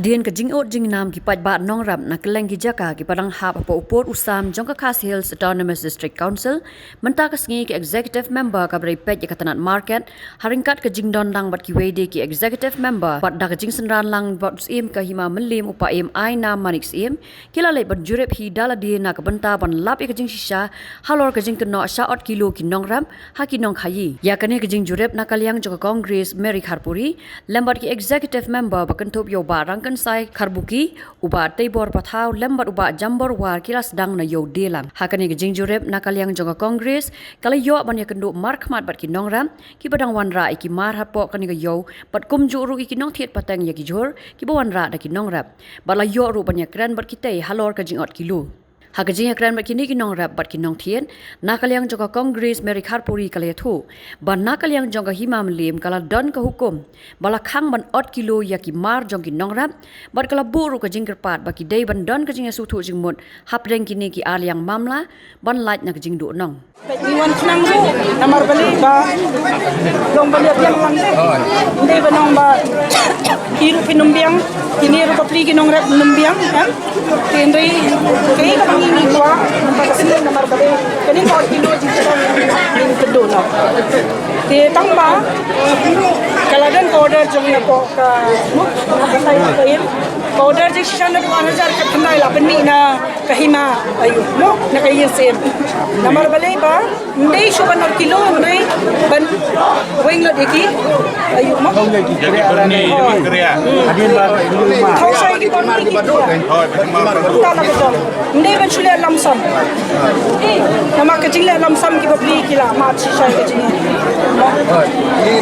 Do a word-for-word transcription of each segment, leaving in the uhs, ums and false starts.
Hadien ka jingud jingnam ki paidbah nongrep na kylleng ki jaka kiba dang hap hapoh u pud u sam jong ka Khasi Hills Autonomous District Council, mynta ka sngi ka Executive Member kaba dei peit ïa ka tnat market, ha ryngkat ka jingdon lang bad kiwei de ki Executive Member bad da ka jingsynran lang bad u Syiem ka Hima Mylliem u Paiem Aina Manik Syiem, ki la leit ban jurip hi da lade na ka bynta ban lap ïa ka jingshisha halor ka jingkynnoh sha ot kilo ki nongrep ha ki nongkhaïi. Ïa kane ka jingjurip na ka liang jong ka Congress Mary Kharpuri lem bad ki Executive Member ba kynthup ïa u Bah Rangkynsai Kharbuki, u Bah Teibor Pathaw lem bad u Bah Jambor War ki la sdang na Ïewdelang. Ha kane ka jingjurip na ka liang jong ka Congress ka la ïoh ban ïakynduh markhmat bad ki nongrep kiba dang wanrah ïa ki mar hapoh kane ka ïew bad kumjuh ruh ïa ki nongthied pateng ïa ki jhur kiba wanrah da ki nongrep. Bad la ïoh ruh ban ïakren bad kitei halor ka jingot kilo. Ha ka jingïakren bad kine ki nongrep bad ki nongthied, na ka liang jong ka Congress Mary Kharpuri ka la ïathuh ba na ka liang jong ka Hima Mylliem ka la don ka hukum ba la khang ban ot kilo ïa ki mar jong ki nongrep bad ka la buh ruh ka jingkyrpad ba ki dei ban don ka jingïasngewthuh jingmut hapdeng kine ki arliang mamla ban lait na ka jingduhnong. Ngi wan khnang ruh namar balei ba long ba ïa biang lang te. Ym dei ba nong ba ki ruh phin ym biang, kine ruh bapli ki nongrep ym biang, em. Te hynrei kaei kaba ngi ngi kwah mynta ka sngi namar balei kane ka ot kilo jingkyrpad ngin pynduh noh. Te tang ba ka la don ka order jong ngi napoh ka, na ka tai ka im, ka order jingshisha naduh ar hajar khatkhyndai la pynmih na ka Hima, aïu mo, na ka ïing syiem. Namar balei ba ym dei shuh ban ot kilo, ym dei ban weng lut ïa ki, aïu mo. Ïa ki byrni, ïa ki kriah. Thaw sha ïa ki byrni, ïa ki kriah. Hooid, bad ki mar. Kumta la ka jong. Ym dei ban shu leh lump sum. Namar ka jingleh lump sum ki bapli ki la mad shisha ïa ka jingim.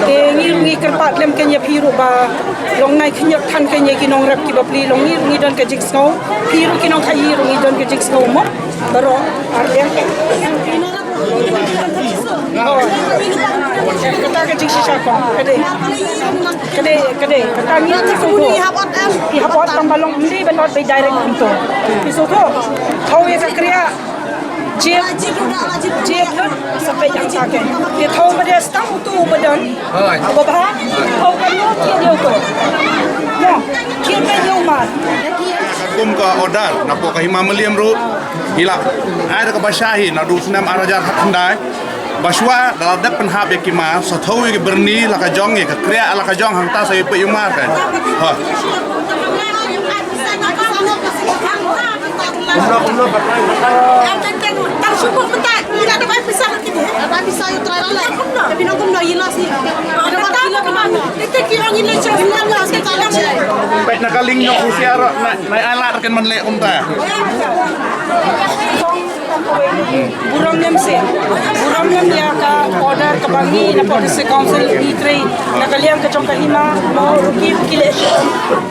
Te ngi ruh ngi kyrpad lem kein ïa phi ruh ba long nai khynñiot than kein ïa ki nongrep ki bapli, long ngi ruh ngi don ka jingsngew. Phi ruh ki nongkhaïi ruh ngi don ka jingsngew mo. Baroh arliang. Kata ka jingshisha ko. Ka dei. Ka dei, ka dei. Kata ngi ruh ngi sngewthuh. Ki hap ot tang ba long ym dei ban ot bai direct kumto. Ngi sngewthuh. Thaw ïa ka kriah. Jied, jied lut sa peit hangta kein. Te thaw ba dei stang uto uba don. Ba bha, thaw ka no thied ïa uto. No, thied peit ïa u mar. Kum ka order napoh ka Hima Mylliem ruh, hi la ai da kaba shai hi naduh u snem ar hajar khatkhyndai. Ba shuwa da la dep pynhap ïa ki mar, sa thaw ïa ki byrni la ka jong, ïa ka kriah la ka jong, hangta sa ïa peit ïa u mar kein. Ha. Peit na ka liang jong u C R, na, na ai lad kein ban leh kumta. Burom lem seh. Burom lem ïa ka order kaba ngi napoh District Council ngi trei na ka liang ka jong ka Hima, mo ruh ki, ki leh shuh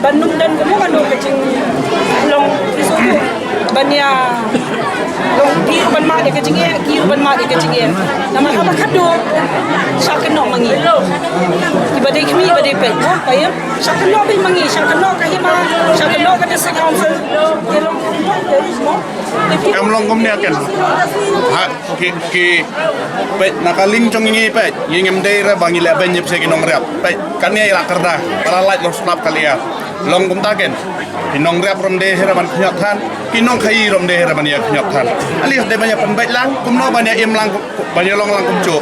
ban ym don kumno kumno ka jinglong, ki sngewthuh ban ïa long, phi ruh ban mad ïa ka jingeh, ki ruh ban mad ïa ka jingeh. Namar haba khadduh sha kynnoh ma ngi kiba dei khmih ba dei peit, mo, ka ïa sha kynnoh beit ma ngi, sha kynnoh ka Hima, sha kynnoh ka District Council. Ki long, mo. Kam long kumne kein. Ha, ki, ki, peit na ka liang jong ngi peit, ngi ngim dei re ba ngi leh beiñ ïa phi ki nongrep. Peit, kane ïa la kyrda, ka la lait long sngap ka liar. Long kumta kein. Ki nongrep ruh ym dei hi re ban khñiot than, ki nongkhaïi ruh ym dei hi re ban ïa khñiot than. At least dei ban ïa pynbeit lang, kumno ban ïa im lang, ban ïa long lang kumjuh.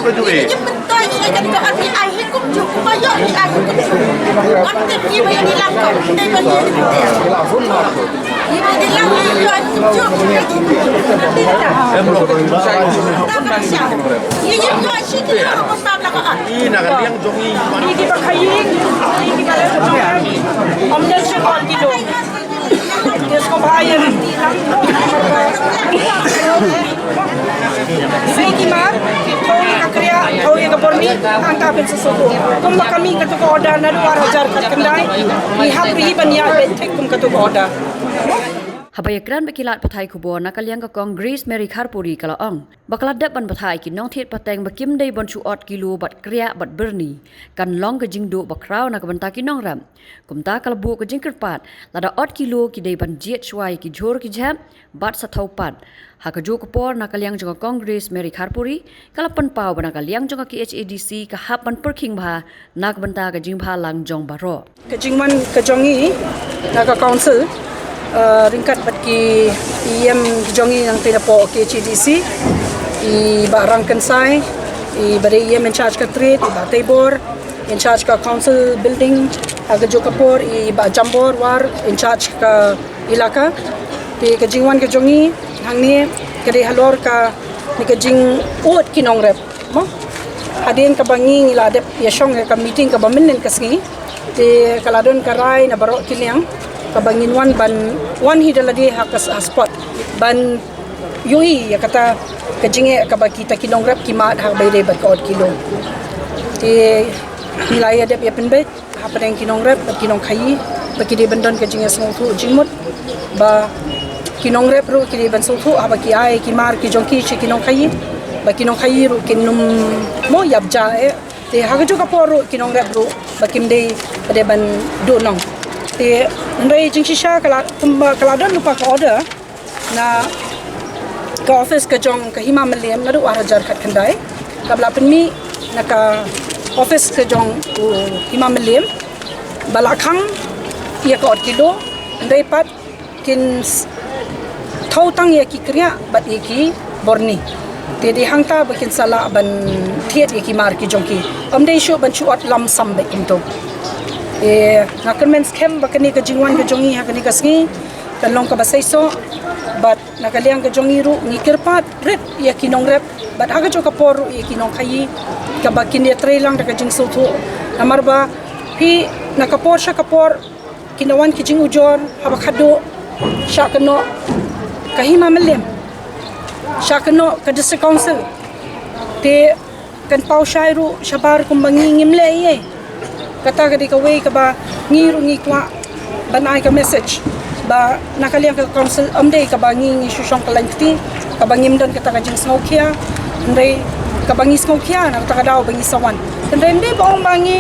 Kumjuh eh. Ï na ka liang jong i. Ï ki ba khaïi, ï ki ba leh ka jong i. Om dei shu kon ki do. Yes ko bhai. Sei ki mar, thaw ïa ka kriah, thaw ïa ka bor ni, hangta phin sa sngewthuh. Kumba ka mih katu ka order naduh ar hajar khatkhyndai, ngi hap ri ban ïa beit thik kum katu ka order. Haba ïakren bad ki lad pathai khubor na ka liang ka Kong Grace Mary Kharpuri ka la ong ba ka la dep ban batai ki nongthied pateng ba kim dei ban shu ot kilo bad kriah bad byrni kan long ka jingduh ba khraw na ka bynta ki nongrep. Kumta ka la buh ka jingkyrpad lada ot kilo ki dei ban jied shuwa ïa ki jhur ki jhep bad sa thew pat. Ha kajuh ka por na ka liang jong ka Kong Grace Mary Kharpuri ka la pynpaw ba na ka liang jong ka K H A D C ka hap ban pyrkhing bha na ka bynta ka jingbhalang jong baroh. Ka jingwan ka jong ngi na ka council, uh, ryngkat bad ki E M ki jong ngi nangtei napoh K H A D C, i Bah Rangkynsai, i ba dei E M in charge ka trade, i Bah Teibor in charge ka council building, ha kajuh ka por i Bah Jambor War in charge ka ilaka. Te ka jingwan ka jong ngi hangne ka dei halor kane ka jingud ki nongrep. Mo? Hadien kaba ngi ngi la dep ïashong ïa ka meeting kaba mynnin ka sngi. Te ka la don ka rai na baroh ki liang kaba ngin wan ban wan hi da lade ha ka s-, ha spot ban ïohi ïa kata ka jingeh kaba kita ki nongrep ki mad ha kaba ïadei bad ka ot kilo. Te ngi la ïa dep ïa pynbeit hapdeng ki nongrep bad ki nongkhaïi ba ki dei ban don ka jingïasngewthuh jingmut ba ki nongrep ruh ki dei ban sngewthuh haba ki ai ki mar ki jong ki sha ki nongkhaïi ba ki nongkhaïi ruh kin ym mo ïap ja eh. Te ha kajuh ka por ruh ki nongrep ruh ba kim dei ba dei ban duh nong. Te hynrei jingshisha ka la kumba ka la don lypa ka order na ka office ka jong ka Hima Mylliem naduh ar hajar khatkhyndai. Kaba la pynmih na ka office ka jong u Hima Mylliem ba la khang ïa ka ot kilo, hynrei pat kin s-, thew tang ïa ki kriah bad ïa ki byrni. Te dei hangta ba kin sa lah ban thied ïa ki mar ki jong ki. Ym dei shuh ban shu ot lam sam bad kumto. Te nga kyrmen skhem ba kane ka jingwan ka jong ngi ha kane ka sngi kan long kaba seisoh bad na ka liang ka jong ngi ruh ngi kyrpad rit ïa ki nongrep bad ha kajuh ka por ruh ïa ki nongkhaïi kaba kin ïatreilang da ka jingsngewthuh. Namar ba phi na ka por sha ka por kin da wan ki jingujor haba khadduh sha kano ka Hima Mylliem, sha kano ka District Council. Te kan paw shai ruh shabar kumba ngi ngim leh ei ei. Kata ka dei kawei kaba ngi ruh ngi kwah ban ai ka message ba na ka liang ka council ym dei kaba ngi ngi shu shong ka lain kti kaba ngim don kata ka jingsngewkhia. Hynrei kaba ngi sngewkhia na kata ka daw ba ngi sa wan. Hynrei ym dei ba ong ba ngi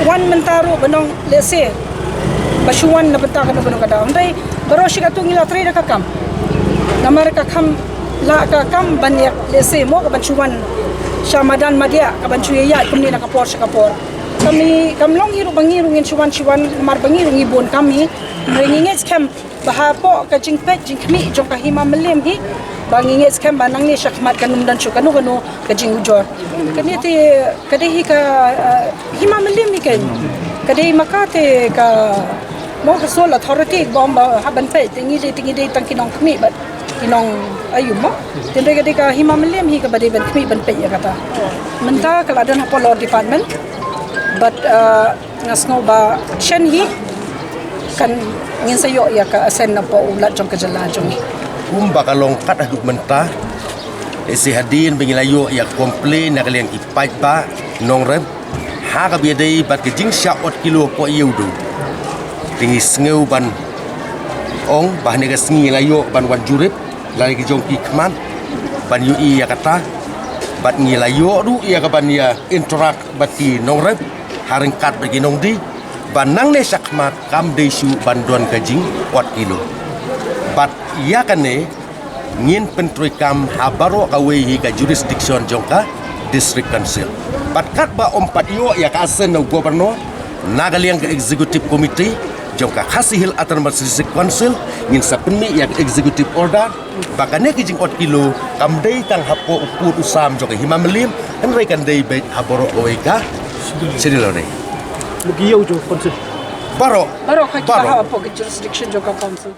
wan mynta ruh ba nong lehse ba shu wan na bynta kano kano ka daw. Hynrei baroh shi katto ngi la trei da ka kam. Namar ka kam la ka kam ban ïa lehse mo ka ban shu wan sha madan madiah ka ban shu ïa ïaid kumne na ka por sha ka por. Kam i kam long hi ruh ba ngi ruh ngin shu wan shu wan namar ba ngi ruh ngi bun kam hi. Hynrei ngi ngeit skhem ba hapoh ka jingpeit jingkhmih jong ka Hima Mylliem hi ba ngi ngeit skhem ba nangne shakhmat kan ym don shuh kano kano ka jingujor. Kane te ka dei hi ka, eh, Hima Mylliem hi kein. Ka dei ma ka te ka mo ka sole authority ba ong ba hap ban peit te ngi dei te ngi dei tang ki nongkhmih bad ki nongaïu mo. Te hynrei ka dei ka Hima Mylliem hi kaba dei ban khmih ban peit ïa kata. Mynta ka la don hapoh Law Department bad, eh, nga sngew ba shen hi kan ngin sa ïoh ïa ka assent napoh u Lat jong ka jylla jong ngi. Kumba ka long kat haduh mynta, eh, shi hadien ba ngi la ïoh ïa ka complain na ka liang ki paidbah nongrep ha kaba ïadei bad ka jingshah ot kilo hapoh Ïewduh. Te ngi sngew ban ong ba hane ka sngi ngi la ïoh ban wan jurip lane ki jong ki khmat ban ïohi ïa kata bad ngi la ïoh ruh ïa ka ban ïa interact bad ki nongrep ha ryngkat bad ki nongdie ba nangne shakhmat kam dei shuh ban don ka jing ot kilo. Bad ïa kane ngin pyntreikam ha baroh kawei hi ka jurisdiction jong ka District Council. Bad katba ym pat ïoh ïa ka assent na u Governor, na ka liang ka Executive Committee jong ka Khasi Hills Autonomous District Council ngin sa pynmih ïa ka Executive Order ba kane ka jingot kilo kam dei tang hapoh u pud u sam jong ka Hima Mylliem, hynrei kan dei beit ha baroh kawei ka Scheduled Area. Mugi ïa u jong council. Baroh. Baroh ka kiba hapoh ka jurisdiction jong ka council.